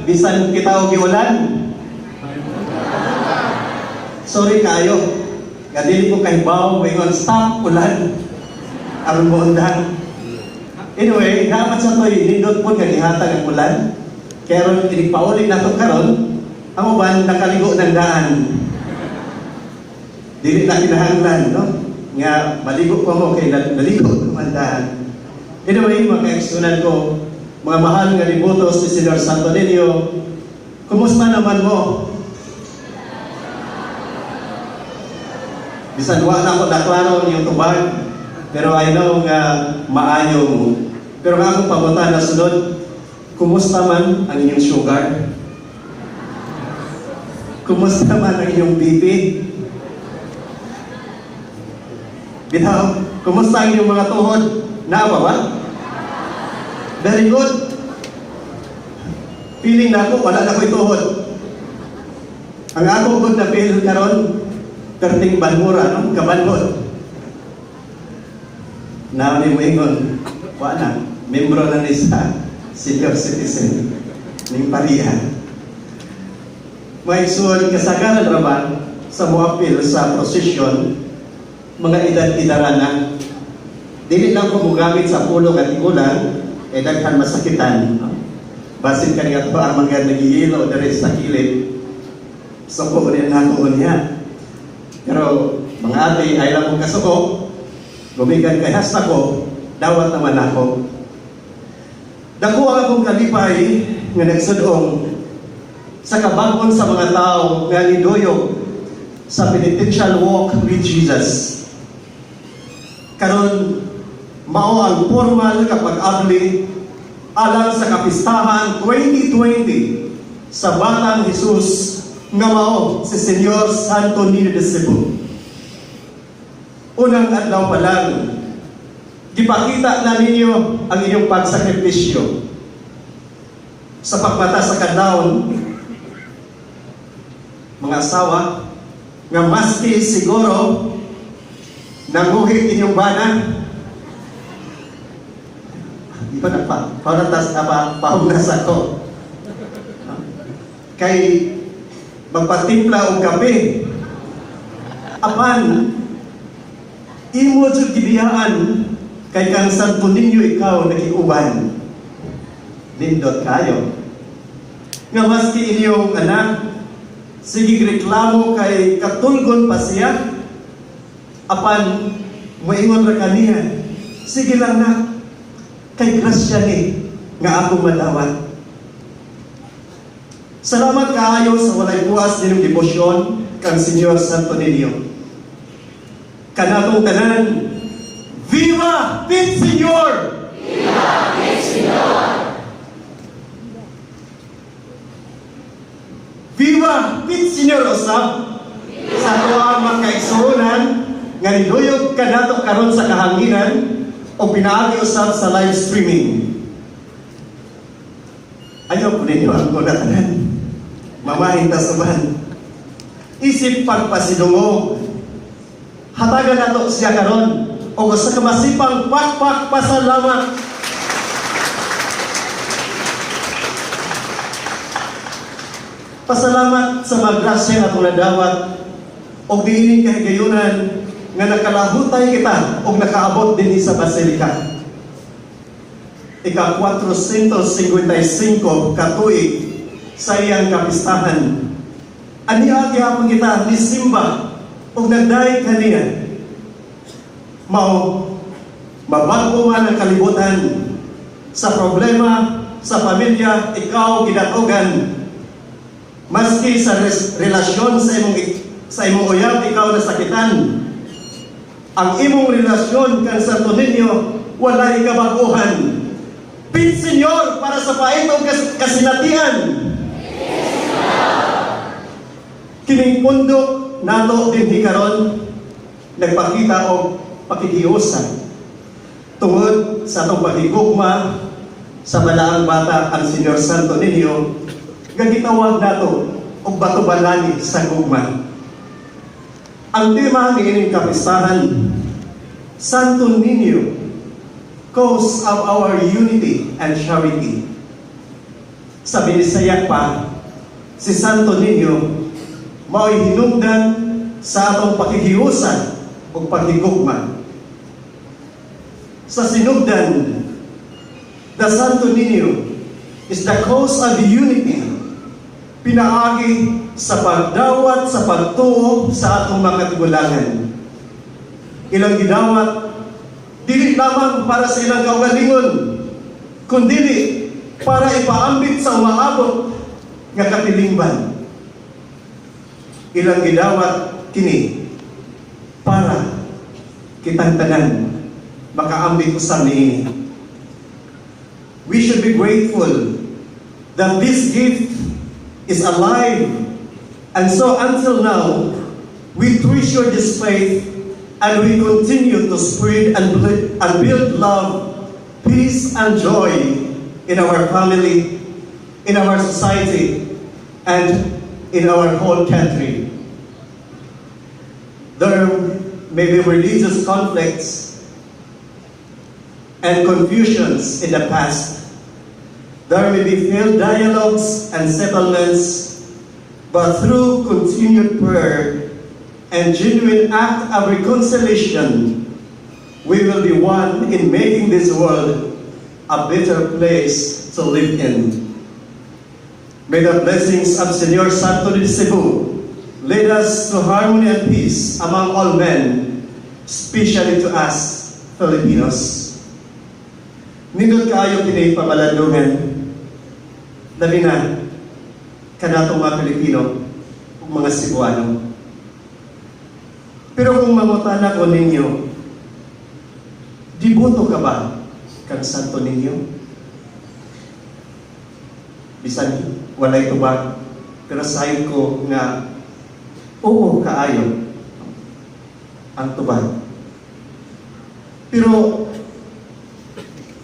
Bisan kita og giulan. Sorry kayo. Nga dili ko kahibaw moingon, "Stop ulan," aron moundang. Anyway, dapat sa to'y nindot po nga gihatag ang ulan. Kaya ron inig-pauli nato karon, ang uban nakaligo ng daan. Dili na kinahanglan, no? Nga maligo pa mo kay naligo naman daan. Anyway, mga kaigsuonan ko, mga mahal nga debotos ni Senyor Santo Niño, kumusta naman mo? Bisan wa na ko naklaro ang iyong tubag, pero I know nga maayo mo. Pero nga akong pangutana na sunod, kumusta man ang inyong sugar? Kumusta man ang inyong BP? Bitaw, kumusta ang inyong mga tuhod? Naa ba ba? Very good. Feeling na ako, wala na ko'y tuhod. Ang ako good na feel karon, perting banhura, no? Kabanhod. Na may moingon, wa na, membro na ni sa senior citizen ning pariha. Mga igsoon, kasagaran ra ba sa moapil sa procession, mga edad-edara na. Dili lang ko mogamit sa pulo nga tigulang, eh daghan masakitan. No? Basin ka nga to ang mga nagihilo diri sa kilid. Suko niya na ako niya. Pero mga ate, ay lang kong kasuko, gumikan kay hasta ko, dawat naman ako. Dako ang akong kalipay nga nagsudong sa kabangon sa mga tao nga niduyog sa penitential walk with Jesus. Karon mao ang formal nga pag-abli alang sa kapistahan 2020 sa Batang Jesus nga mao si Senyor Santo Niño de Cebu. Unang adlaw pa lang, gipakita na ninyo ang inyong pagsakripisyo sa pagmata sa kadlawon, mga asawa, nga maski siguro nanguhit inyong bana, di ba nagpa, parang tas pa, pahugnas ako. Kay magpatimpla og kape. Apan, imo jud gibiyaan kay kang Santo Niño ikaw nakig-uban. Nindot kayo. Nga maski inyong anak, sige reklamo kay katulgon pa siya, apan moingon ra kaniya, "Sige lang na, kay grasya ni nga akong madawat." Salamat kaayo sa walay buwas ninyong debosyon kang Senyor Santo Niño. Kanatong tanan, Viva Pit Señor! Viva Pit Señor! Viva Pit Señor usab! Sa atoang mga kaigsuonan nga niduyog kanato karon sa kahanginan o pinaagi usab sa live streaming. Ayaw po ninyo ang kuna tanan. Mamahin ta sa uban. Isip pagpasidungog. Hatagan nato siya karon og usa ka masipang pakpak pasalamat. Pasalamat sa mga grasya nga atong nadawat og diining kahigayunan nga nakalahutay kita og nakaabot dinhi sa Basilika. Ika 455 katuig sa iyang kapistahan. Ania gihapon kita ni simba og nagdayeg kaniya. Mao mabago man ang kalibutan sa problema sa pamilya, ikaw gidatogan. Maski sa relasyon sa imong uyab ikaw nasakitan. Ang imong relasyon kang Santo Niño walay kabaguhan. Pit Senyor para sa paitong kasinatian. Kining pundok nato dinhi karon nagpakita og pakighiusa tungod sa atong paghigugma sa balaang bata ang Senyor Santo Niño nga gitawag nato og batobalani sa gugma. Ang tema niining kapistahan, Santo Niño, cause of our unity and charity. Sa Binisaya pa, si Santo Niño mao'y hinungdan sa atong pakikiusa ug paghigugma. Sa sinugdan, the Santo Niño is the cause of unity, pinaagi sa pagdawat sa pagtuo sa atong mga katigulangan. Ilang gidawat, dili lamang para sa ilang kaugalingon, kundili para ipaambit sa umaabot nga katilingban. Ilang gidawat kini para kitang tanan makaambit usab niini. We should be grateful that this gift is alive. And so until now, we treasure this faith and we continue to spread and build love, peace, and joy in our family, in our society, and in our whole country. There may be religious conflicts and confusions in the past. There may be failed dialogues and settlements, but through continued prayer and genuine act of reconciliation, we will be one in making this world a better place to live in. May the blessings of Señor Santo de Cebu lead us to harmony and peace among all men, especially to us Filipinos. Nindot kaayo kini pamalandungan. Labi na kanatong mga Pilipino ug mga Cebuano. Pero kung mangutana ko ninyo, deboto ka ba kang Santo Niño? Bisan walay tubag, pero sayod ko nga oo kaayo ang tubag. Pero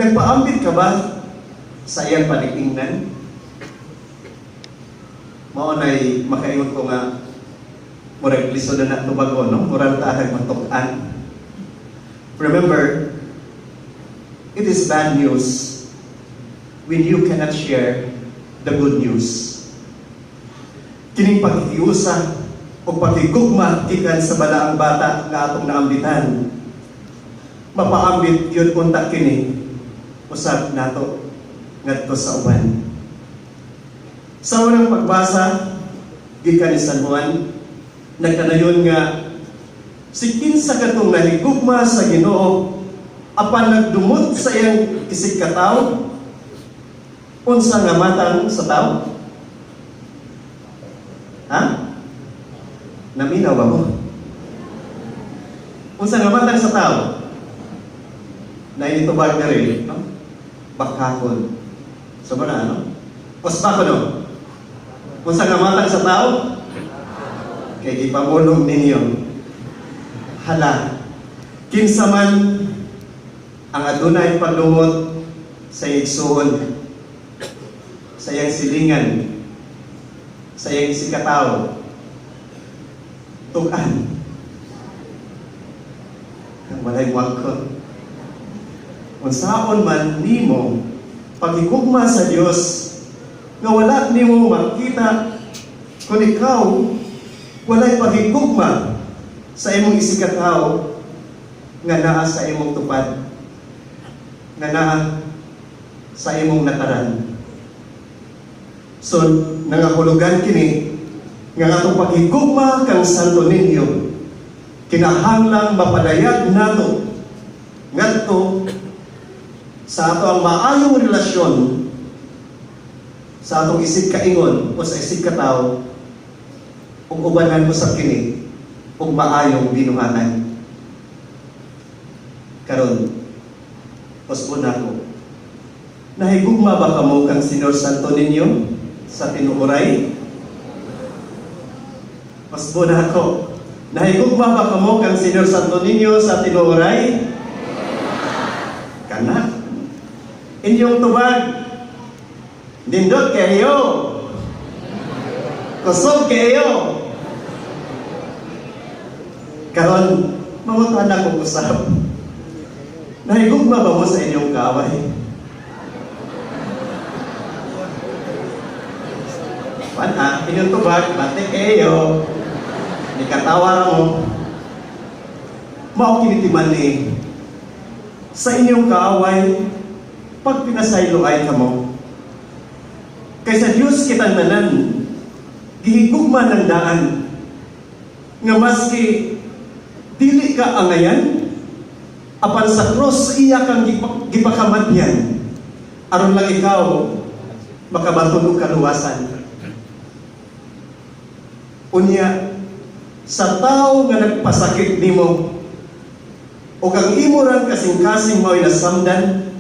nagpaambit ka ba sa iyang panitingnan? Mao nay makaingon ko nga murag lisod na na tubago, no? Murag tahag matuk-an. Remember, it is bad news when you cannot share the good news. Kining pagkikiusa o paghigugma gikan sa balaang bata nga atong naambitan, mapaambit gyud unta kini usab nato ngadto sa uban. Sa unang pagbasa gikan ni San Juan, nagkanayon nga si kinsa katong nahigugma sa Ginoo apan nagdumot sa iyang isigkatawo, unsa nga matang sa tao? Ha? Naminaw ba mo? Unsa nga matang sa tao? Nainitubag na rin, no? Bakakon. So ba na, ano? Usba ko, no? Unsa nga matang sa tao? Kay gipamulong ninyo. Hala, kinsa man ang adunay pagdumot sa igsuon, sa iyang silingan, sa iyang isigkatawo, tug-an. Walay muangkon. Unsaon man nimo paghigugma sa Dios nga wala nimo makita kung ikaw walay paghigugma sa imong isigkatawo nga naa sa imong tupad, nga naa sa imong nataran? So, nangahulugan kini nga atong paghigugma kang Santo Niño kinahanglang mapadayag nato ngadto sa ato ang maayong relasyon sa atong isig kaingon o sa isig katawo ug ubanan usab kini og maayong binuhatan. Karon, usbon nako. Nahigugma ba kamo kang Senyor Santo Niño sa tinuoray? Usbon nako. Nahigugma ba kamo kang Senyor Santo Niño sa tinuoray? Kana. Inyong tubag. Nindot kayo. Kusog kayo. Karon, mangutana kong usab. Nahigugma ba mo sa inyong kaaway? Wala, inyong tubag, bati kayo. Ni katawa mo. Mao kini timan-i sa inyong kaaway, pag pinasaylo ay kamo. Kay sa Diyos kitang tanan, gihigugma ng daan, nga maski dili ka angayan, apan sa cross iya kang gipakamatyan, aron lang ikaw makabaton og kaluwasan. Unya, sa tao nga nagpasakit nimo, o kang imo rang kasing-kasing mao'y nasamdan,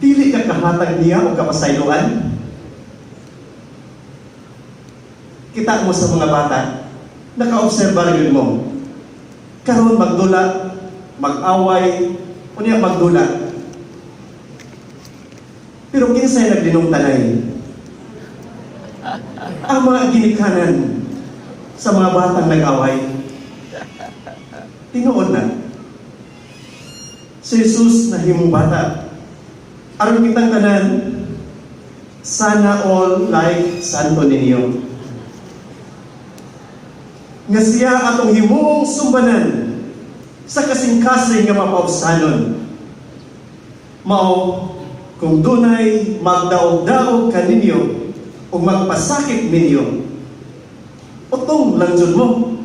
dili ka kahatag niya o kapasayloan. Kita mo sa mga bata, naka-obserba rin mo. Karon magdula, mag-away, unya magdula. Pero kinsay naglinong tanay? Ang mga ginikanan sa mga batang nag-away. Tinuod na. Si Jesus nahimong bata. Aron kitang tanan, sana all like Santo Niño. Nga siya atong himong sumbanan sa kasing-kasing nga mapaubsanon. Mao, kung dunay magdaog-daog kaninyo o magpasakit ninyo, utong lang jud mo.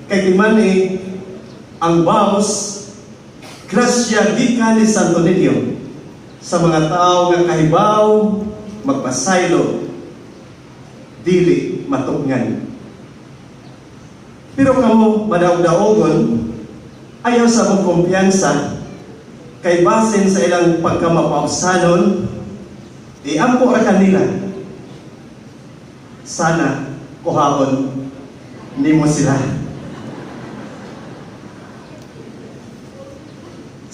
Kay timan-i, ang baos, grasya gikan ni Santo Niño sa mga tao nga kahibaw magpasaylo, dili matukngan. Pero kamo madaog-daogon, ayaw sa mong kumpiyansa kay basin sa ilang pagkamapaubsanon, iampo ra kanila. Sana kuhaon nimo sila.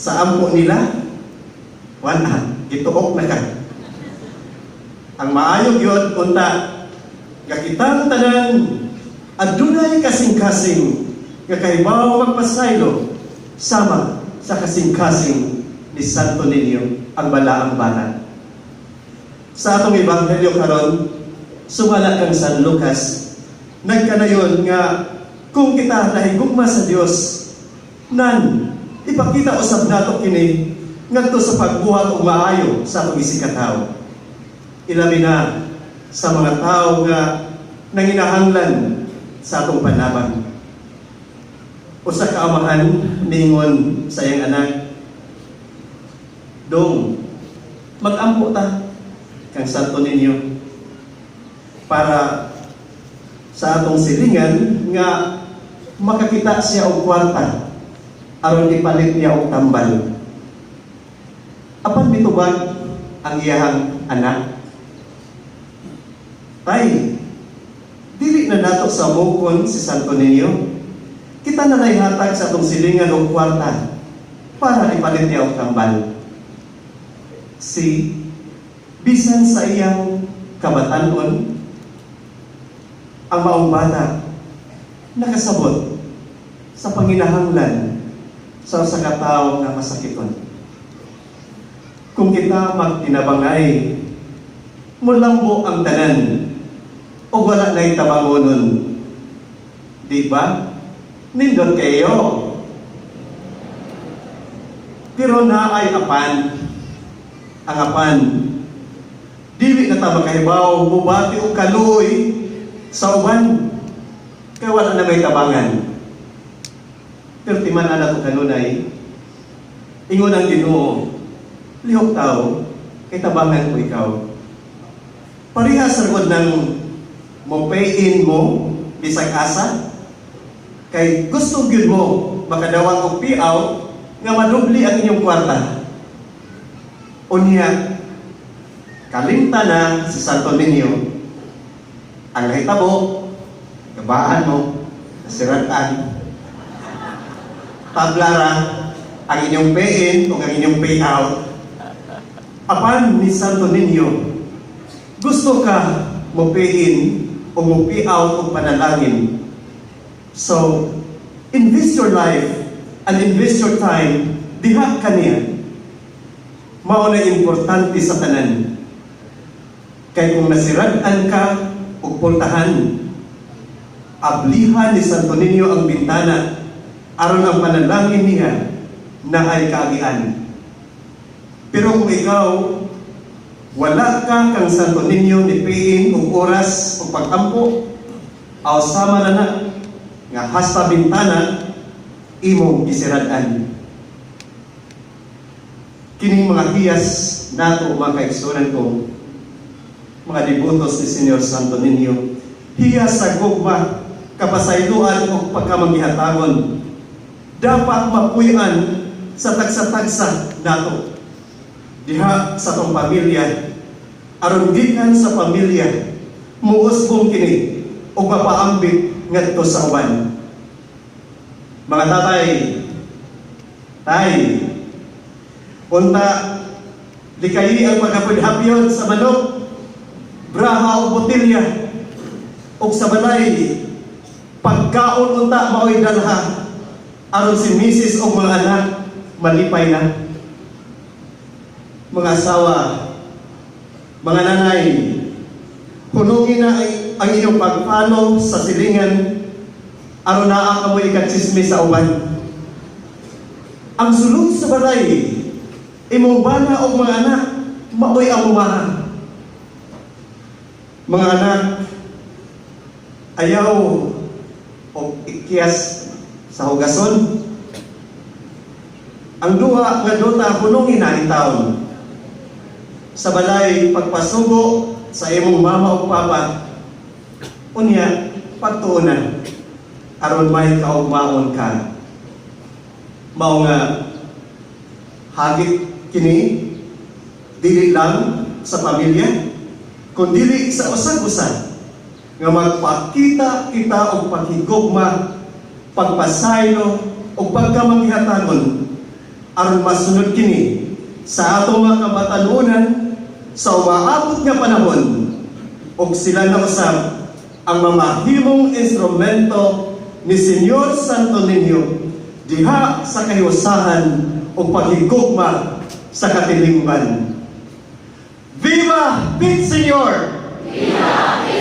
Sa ampo nila, wala, gituok na ka. Ang maayo gyud unta nga kitang tanan adunay kasing-kasing nga kahibaw magpasaylo sama sa kasing-kasing ni Santo Niño, ang balaang bata. Sa atong ebanghelyo karon, sumala kang San Lucas, nagkanayon nga kung kita nahigugma sa Dios, nan ipakita usab nato kini ngadto sa pagbuhat og maayo sa atong isigkatawo. Ilabi na sa mga tao nga nanginahanglan sa atong panabang. Usa ka amahan ningon sa iyang anak, "Dong, mag-ampo ta kang Santo Niño para sa atong silingan nga makakita siya og kwarta aron ipalit niya og tambal." Apan mitubag ang iyahang anak, "Tay, dili na nato samukon si Santo Niño. Kita na la'y hatag sa atong silingan og kwarta para ipalit niya og tambal." Si bisan sa iyang kabatanon, ang maong bata nakasabot sa panginahanglan sa usa ka tawo nga masakiton. Kung kita magtinabangay, mulambo ang tanan o wala na'y tabangonon. Di ba? Nindot kayo. Pero naay apan. Ang apan, dili na ta makahibaw mubati og kaluoy sa uban kay wala na may tabangan. Pero timan-a nato kanunay, ingon ang Ginoo, "Lihok tao, kay tabangan ko ikaw." Parehas ra gud ng mo pay in mo bisag asa kay gusto gyud mo makadawat og payout nga madubli ang inyong kwarta. Unya, kalimta na si Santo Niño. Ang nahitabo, gabaan mo, nasiratan, tablara ang inyong pay-in o ang inyong payout. Apan ni Santo Niño, gusto ka mo pay-in o mo pay out og panalangin. So, invest your life and invest your time diha kaniya. Mao na importante sa tanan. Kay kung nasirad-an ka og pultahan, ablihan ni Santo Niño ang bintana aron ang panalangin niya naay kaagian. Pero kung ikaw wala ka kang Santo Niño ni piin og oras og pagampo, aw sama na na nga hasta bintana imong gisirad-an. Kining mga hiyas nato, mga kaigsunan ko, mga debotos ni Señor Santo Niño, hiyas sa gugma, kapasayloan o pagkamangihatagon, dapat mapuy-an sa tagsa-tagsa nato diha sa atong pamilya, aron gikan sa pamilya muusbong kini ug mapaambit ngadto sa uban. Mga tatay, tay, unta likayi ang pagkapudhapyon sa manok, braha o botelya, ug sa balay pagkaon unta maoy dalha aron si misis o mga anak malipay na. Mga asawa, mga nanay, hunungin na ang inyong pag-follow sa silingan aron naa kamoy ikatsismis sa uban. Ang sulod sa balay, imong bana o mga anak, maoy ang umaha. Mga anak, ayaw og ikyas sa hugason. Ang duha nga duta, hunungin na intawon. Sa balay, pagpasugo sa imong mama o papa, unya, pagtuonan, aron may kaugmaon ka. Mao nga, hagit kini, dili lang sa pamilya, kundili sa usag-usa, nga magpakita kita og paghigugma, pagpasaylo, o pagkamangihatagon, aron masunod kini sa atong mga kabatanunan sa umaabot nga panahon, ug sila na usab ang mamahimong instrumento ni Señor Santo Niño diha sa kahiusahan ug paghigugma sa katilingban. Viva Pit Señor! Viva.